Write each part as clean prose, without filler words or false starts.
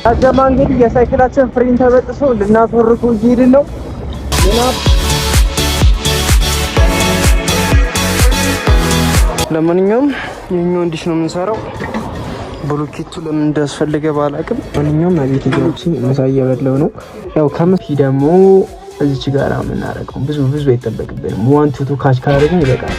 አጀማ እንግዲህ የሳይክላችን ፍሬን ተበጥሶ ልናስወርኩ እየሄድን ነው። ለማንኛውም የኛው እንዲሽ ነው የምንሰራው። ብሎኬቱ ለምን እንዳስፈለገ ባላቅም፣ ማንኛውም አቤት ገብቼ ምሳ እየበላሁ ነው። ያው ከምስ ደግሞ እዚች ጋር የምናደርገው ብዙ ብዙ አይጠበቅብንም። One two two catch ካደረግን ይበቃል።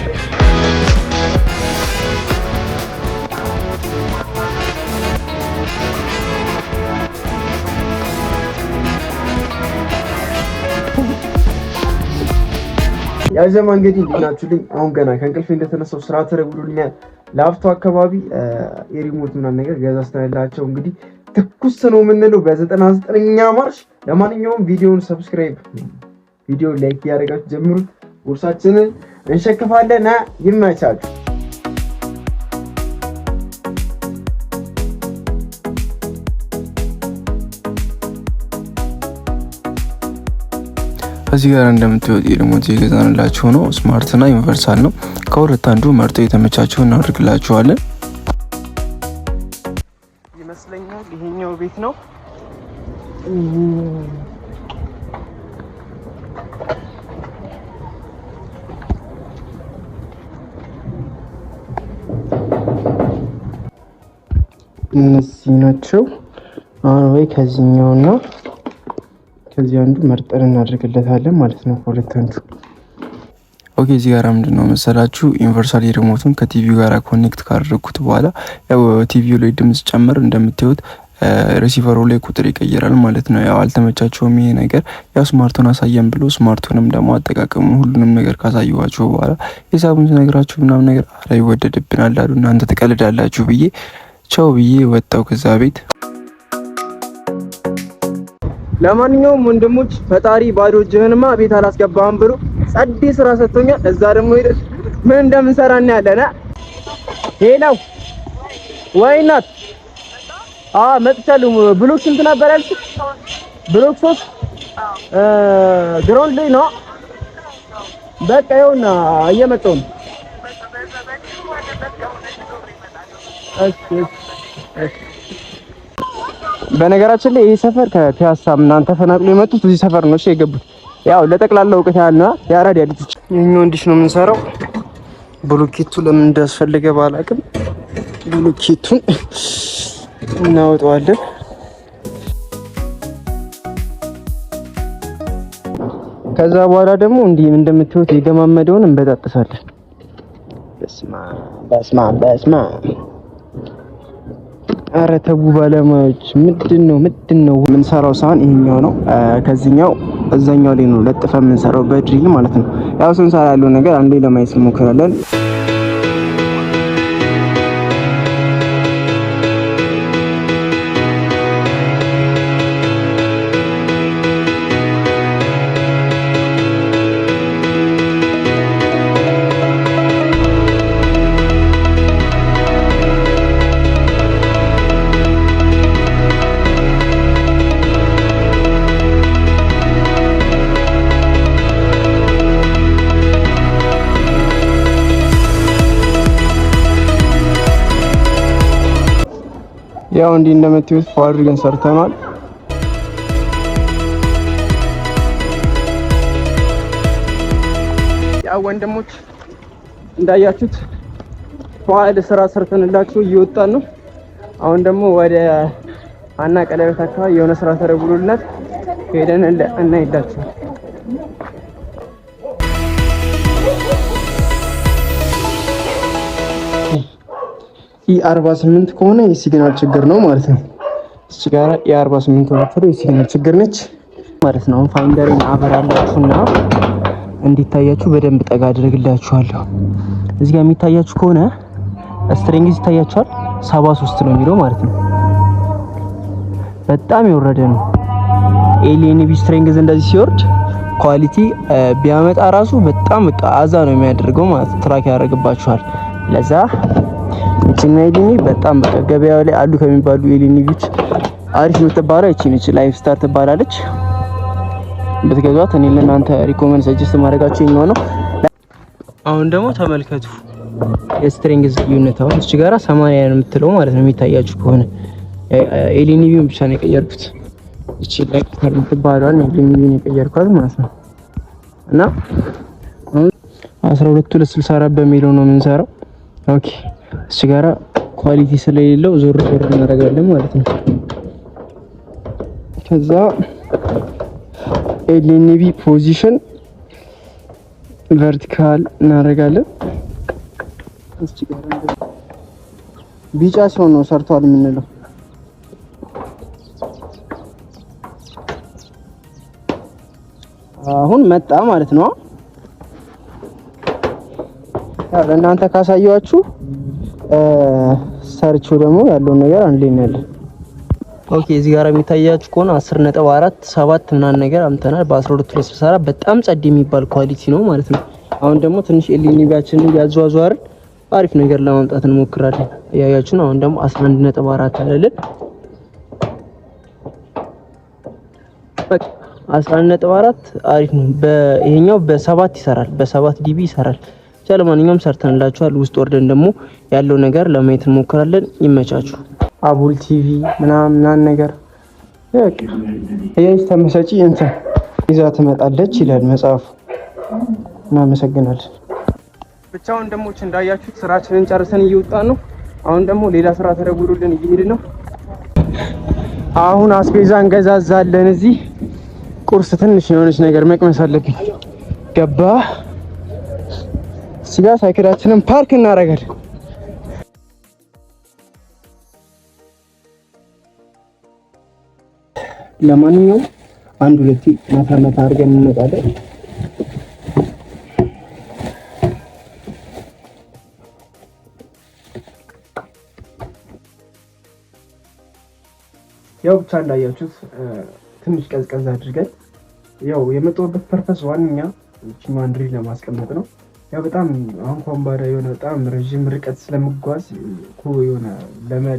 ያዘማ እንግዲህ እንዴት ናችሁልኝ? አሁን ገና ከእንቅልፌ እንደተነሳው ስራ ተደውሎልኛል። ላፍቶ አካባቢ የ remote ምናምን ነገር ገዛ ስተላቸው እንግዲህ ትኩስ ነው የምንለው በ99ኛ ማርሽ። ለማንኛውም ቪዲዮውን subscribe፣ ቪዲዮ like እያደረጋችሁ ጀምሩት። ቁርሳችንን እንሸክፋለን። ይመቻችሁ። እዚህ ጋር እንደምታዩት የ remote የገዛንላችሁ ነው። Smart እና universal ነው። ከሁለት አንዱ መርጦ የተመቻቸው እናደርግላችኋለን። ይመስለኛል ይሄኛው ቤት ነው። እነዚህ ናቸው። አሁን ወይ ከዚህኛውና ከዚህ አንዱ መርጠን እናደርግለታለን ማለት ነው። ሁለት አንዱ። Okay፣ እዚህ ጋር ምንድን ነው መሰላችሁ universal remote ኡን ከ TV ው ጋር connect ካደረግኩት በኋላ ያው ቲቪው ላይ ድምጽ ጨምር እንደምታዩት receiver ኡ ላይ ቁጥር ይቀይራል ማለት ነው። ያው አልተመቻቸውም ይሄ ነገር፣ ያው smart ኡን አሳየን ብሎ smart ኡንም ደግሞ አጠቃቀሙ ሁሉንም ነገር ካሳየኋቸው በኋላ ሂሳቡን ስነግራችሁ ምናምን ነገር አረ ይወደድብናል አሉ። እናንተ ትቀልዳላችሁ ብዬ ቻው ብዬ ወጣው ከዛ ቤት። ለማንኛውም ወንድሞች ፈጣሪ ባዶ እጅህንማ ቤት አላስገባህም ብሎ ጸዴ ስራ ሰጥቶኛል። እዛ ደግሞ ሄደን ምን እንደምንሰራ እናያለን። Hello፣ ወይ እናት፣ መጥቻለሁ። Block ስንት ነበር ያልሽኝ? Block 3 ground ላይ ነው። በቃ ይኸውና እየመጣሁ ነው። እሺ እሺ። በነገራችን ላይ ይሄ ሰፈር ከፒያሳ ምናምን ተፈናቅሎ የመጡት እዚህ ሰፈር ነው። እሺ የገቡት ያው ለጠቅላላ እውቀት ያህል ነው። ያራዳ ልጅ የኛው እንዲሽ ነው የምንሰራው። ብሎኬቱ ለምን እንዳስፈለገ ባላቅም ብሎኬቱን እናወጣዋለን። ከዛ በኋላ ደግሞ እንዲህ እንደምታዩት የገማመደውን እንበጣጥሳለን። በስመ አብ በስመ አብ በስመ አብ። ኧረ ተው ባለሙያዎች፣ ምንድን ነው የምንሰራው? ሳህን ይሄኛው ነው። ከዚህኛው እዛኛው ላይ ነው ለጥፈ የምንሰራው በ drill ማለት ነው። ያው ስንሰራ ያለው ነገር አንዴ ለማየት እንሞክራለን። ያው እንዲህ እንደምታዩት ፏ አድርገን ሰርተናል። ያው ወንድሞች እንዳያችሁት ፏ ያለ ስራ ሰርተንላችሁ እየወጣን ነው። አሁን ደግሞ ወደ አና ቀለበት አካባቢ የሆነ ስራ ተደውሎልናል። ሄደን እናይላችሁ። E48 ከሆነ የ signal ችግር ነው ማለት ነው። እዚህ ጋር E48 ሆነ የ signal ችግር ነች ማለት ነው። አሁን finder ን አበራላችሁና እንዲታያችሁ በደንብ ጠጋ አድርግላችኋለሁ። እዚህ ጋር የሚታያችሁ ከሆነ strength ይታያችኋል። 73 ነው የሚለው ማለት ነው። በጣም የወረደ ነው። LNB strength እንደዚህ ሲወርድ quality ቢያመጣ ራሱ በጣም አዛ ነው የሚያደርገው ማለት track ያደርግባችኋል። ለዛ እቺና LNB በጣም በቃ ገበያው ላይ አሉ ከሚባሉ LNB ዎች አሪፍ የምትባለው እቺ ነች። Life Star ትባላለች። ብትገዟት እኔ ለእናንተ recommend suggest ማድረጋችሁ ይኸኛው ነው። አሁን ደግሞ ተመልከቱ የ strength ልዩነት። አሁን እዚህ ጋራ 80 ነው የምትለው ማለት ነው የሚታያችሁ ከሆነ LNB ውን ብቻ ነው የቀየርኩት። እቺ ላይ የምትባለዋን LNB ውን የቀየርኳት ማለት ነው። እና አሁን 12264 በሚለው ነው የምንሰራው። Okay እዚህ ጋራ quality ስለሌለው ዞር ዞር እናደርጋለን ማለት ነው። ከዛ LNB position vertical እናደርጋለን። ቢጫ ሲሆን ነው ሰርቷል የምንለው። አሁን መጣ ማለት ነው። ለእናንተ ካሳየኋችሁ ሰርቹ ደግሞ ያለውን ነገር አንድ ላይ እናያለን። Okay እዚህ ጋር የሚታያችሁ ከሆነ 10.47 ምናምን ነገር አምተናል። በ12.64 በጣም ጸድ የሚባል quality ነው ማለት ነው። አሁን ደግሞ ትንሽ LNB ያችንን እያዟዟርን አሪፍ ነገር ለማምጣት እንሞክራለን። እያያችሁ ነው። አሁን ደግሞ 11.4 አለልን። በቃ 11.4 አሪፍ ነው። ይሄኛው በሰባት ይሰራል፣ በሰባት dB ይሰራል። ብቻ ለማንኛውም ሰርተንላችኋል። ውስጥ ወርደን ደግሞ ያለው ነገር ለማየት እንሞክራለን። ይመቻችሁ። አቡል ቲቪ ምናምን ምናምን ነገር እያች ተመሰጪ እንትን ይዛ ትመጣለች ይላል መጽሐፉ። እናመሰግናለን። ብቻ ወንድሞች እንዳያችሁት ስራችንን ጨርሰን እየወጣን ነው። አሁን ደግሞ ሌላ ስራ ተደውሎልን እየሄድን ነው። አሁን አስቤዛ እንገዛዛለን። እዚህ ቁርስ ትንሽ የሆነች ነገር መቅመስ አለብኝ። ገባ እዚህ ጋር ሳይክላችንን ፓርክ እናደርጋለን። ለማንኛውም አንድ ሁለት መታ መታ አድርገን እንመጣለን። ያው ብቻ እንዳያችሁት ትንሽ ቀዝቀዝ አድርገን ያው የመጣሁበት purpose ዋነኛ ይቺኛዋን drill ለማስቀመጥ ነው። ያው በጣም አሁን ኮምባዳ የሆነ በጣም ረዥም ርቀት ስለምጓዝ የሆነ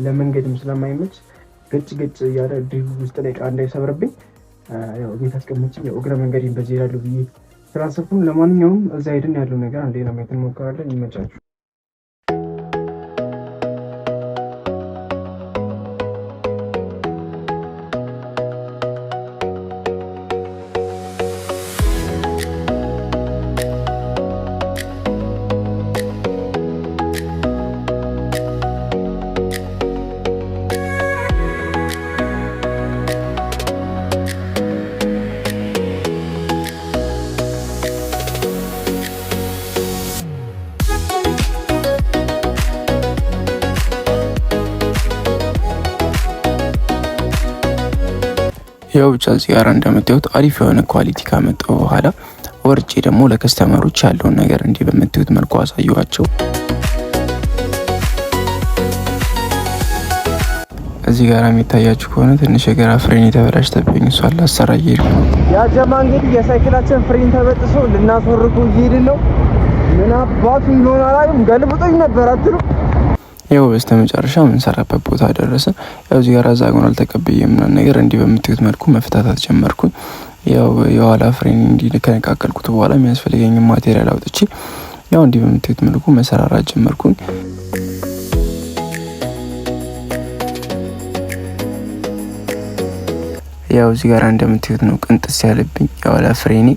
ለመንገድም ስለማይመች ገጭ ገጭ እያለ drill ውስጥ ላይ ዕቃ እንዳይሰብርብኝ ያው ቤት አስቀምጬ ያው እግረ መንገዴን በዚህ እሄዳለሁ ብዬ ስላሰብኩም፣ ለማንኛውም እዛ ሄድን ያለው ነገር አንዴ ለማየት እንሞክራለን። ይመቻችሁ። ያው ብቻ እዚህ ጋር እንደምታዩት አሪፍ የሆነ quality ካመጣው በኋላ ወርጄ ደግሞ ለ customer ኦች ያለውን ነገር እንዲህ በምታዩት መልኩ አሳየኋቸው። እዚህ ጋር የሚታያችሁ ከሆነ ትንሽ የግራ ፍሬን የተበላሽተብኝ እሷን ላሰራ እየሄድኩ ነው። ያ ጀማ እንግዲህ የሳይክላችን ፍሬን ተበጥሶ ልናስወርቁ እየሄድን ነው። ምን አባቱ እንደሆነ አላውቅም፣ ገልብጦኝ ነበር አትሉ። ያው በስተመጨረሻ የምንሰራበት ቦታ ደረስን። ያው እዚህ ጋር ዛጎናል ተቀብዬ ምናምን ነገር እንዲህ በምታዩት መልኩ መፍታታት ጀመርኩኝ። ያው የኋላ ፍሬን እንዲህ ከነቃቀልኩት በኋላ የሚያስፈልገኝ material አውጥቼ ያው እንዲህ በምታዩት መልኩ መሰራራት ጀመርኩኝ። ያው እዚህ ጋር እንደምታዩት ነው ቅንጥስ ያለብኝ የኋላ ፍሬኔ።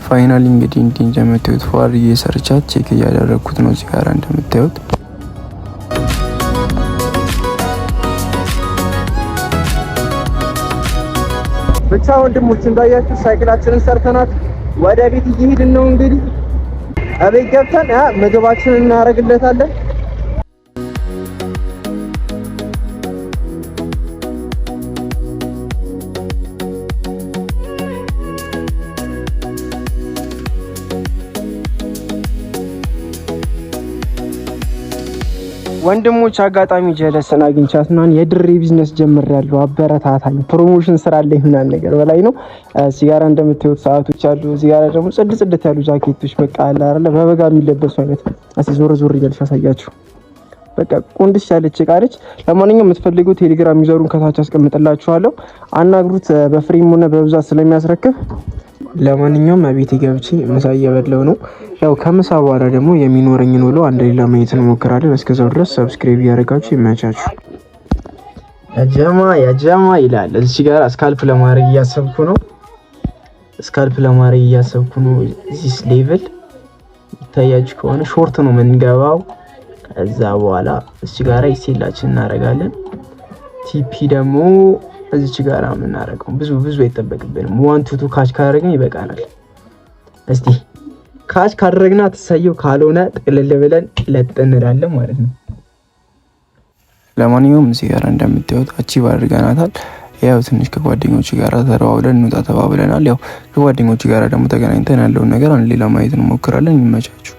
Finally እንግዲህ እንዲህ እንደምታዩት ፏር እየሰርቻት check እያደረግኩት ነው እዚህ ጋር እንደምታዩት። ብቻ ወንድሞች እንዳያችሁ ሳይክላችንን ሰርተናት ወደ ቤት እየሄድን ነው። እንግዲህ እቤት ገብተን ምግባችንን እናደርግለታለን። ወንድሞች አጋጣሚ ጀለስን አግኝቻት ምናምን የድሬ ቢዝነስ ጀምሬያለሁ፣ አበረታታኝ፣ promotion ስራ አለኝ ምናምን ነገር በላይ ነው። እዚህ ጋር እንደምታዩት ሰዓቶች አሉ። እዚህ ጋር ደግሞ ጽድ ጽድት ያሉ ጃኬቶች በቃ አለ አይደለ በበጋ የሚለበሱ አይነት። እስኪ ዞር ዞር እያልሽ አሳያችሁ። በቃ ቁንድሽ ያለች እቃ ነች። ለማንኛውም የምትፈልጉ ቴሌግራም user ኡን ከታች አስቀምጥላችኋለሁ፣ አናግሩት። በፍሬም ሆነ በብዛት ስለሚያስረክብ። ለማንኛውም ቤቴ ገብቼ ምሳ እየበላሁ ነው። ያው ከምሳ በኋላ ደግሞ የሚኖረኝን ውሎ አንድ ሌላ ማየት እንሞክራለን። እስከዛው ድረስ subscribe እያደረጋችሁ ይመቻችሁ። ያጀማ ያጀማ ይላል። እዚህ ጋር scalp ለማድረግ እያሰብኩ ነው። Scalp ለማድረግ እያሰብኩ ነው። This level ይታያችሁ ከሆነ short ነው የምንገባው። ከዛ በኋላ እዚህ ጋር SL ኣችን እናደርጋለን። TP ደግሞ እዚች ጋር የምናደርገው ብዙ ብዙ አይጠበቅብንም። One to two catch ካደረግን ይበቃናል። እስቲ catch ካደረግና ትሰየው፣ ካልሆነ ጥቅልል ብለን ለጥ እንላለን ማለት ነው። ለማንኛውም እዚህ ጋር እንደምታዩት achieve አድርገናታል። ያው ትንሽ ከጓደኞች ጋር ተደዋውለን እንውጣ ተባብለናል። ያው ከጓደኞች ጋር ደግሞ ተገናኝተን ያለውን ነገር አንድ ሌላ ማየት እንሞክራለን። ይመቻችሁ።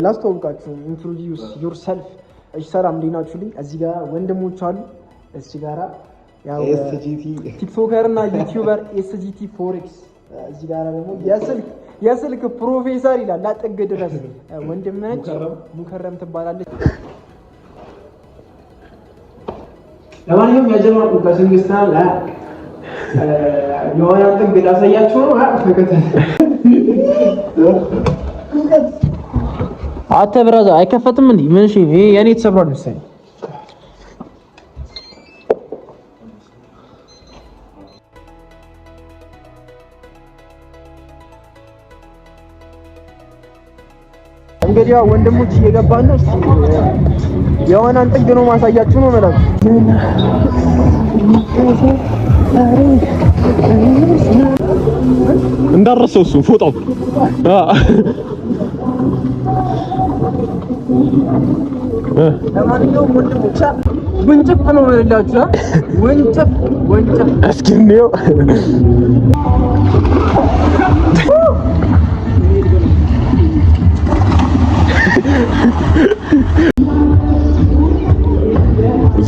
ላስተዋውቃችሁ፣ introduce yourself። እሺ ሰላም፣ እንዴት ናችሁልኝ? እዚህ ጋር ወንድሞች አሉ። እዚህ ጋራ ያው TikToker እና YouTuber SGT Forex፣ እዚህ ጋራ ደግሞ የስልክ ፕሮፌሰር ይላል ጥግ ድረስ ወንድም ነች፣ ሙከረም ትባላለች። ለማንኛውም ያጀማ ከስንግስታን የሆነ ጥግ ላሳያችሁ ነው። ተከተል። አንተ brother አይከፈትም እንዴ? ምን? እሺ ይሄ የኔ ተሰብሯል መሰለኝ። እንግዲህ ያው ወንድሞች እየገባን ነው። እስኪ የሆነን ጥግ ነው ማሳያችሁ ነው የምላችሁ። እንዳረሰው እሱን ፎጣው። ለማንኛውም ወንድሞች ውንጭፍ ነው የምላችሁ። ውንጭፍ ውንጭፍ። እስኪ እንየው።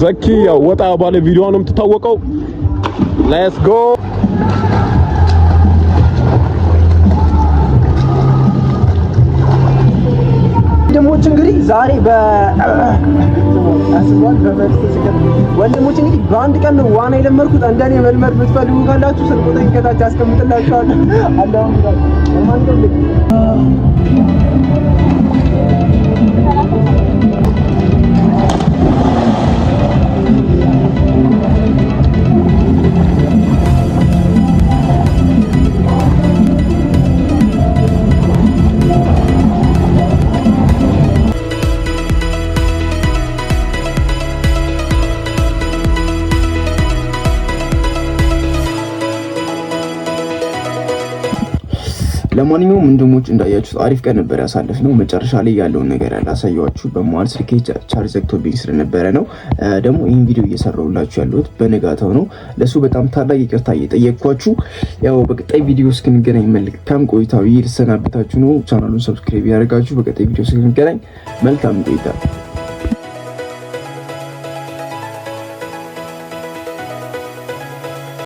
ዘኪ ያው ወጣ ባለ ቪዲዮ ነው የምትታወቀው። Let's go። ወንድሞች እንግዲህ ዛሬ ወንድሞች እንግዲህ በአንድ ቀን ነው ዋና የለመድኩት። እንደኔ መልመድ የምትፈልጉ ካላችሁ ስልክ ቁጥሬን ከታች አስቀምጥላችኋለሁ። አላሁ። ለማንኛውም ወንድሞች እንዳያችሁት አሪፍ ቀን ነበር ያሳለፍነው። መጨረሻ ላይ ያለውን ነገር ያላሳየኋችሁ በመሀል ስልኬ ቻርጅ ዘግቶብኝ ስለነበረ ነው። ደግሞ ይህን ቪዲዮ እየሰራሁላችሁ ያለሁት በንጋታው ነው። ለሱ በጣም ታላቅ ይቅርታ እየጠየቅኳችሁ፣ ያው በቀጣይ ቪዲዮ እስክንገናኝ መልካም ቆይታ ብዬ ልሰናበታችሁ ነው። ቻናሉን subscribe ያደርጋችሁ። በቀጣይ ቪዲዮ እስክንገናኝ መልካም ቆይታ።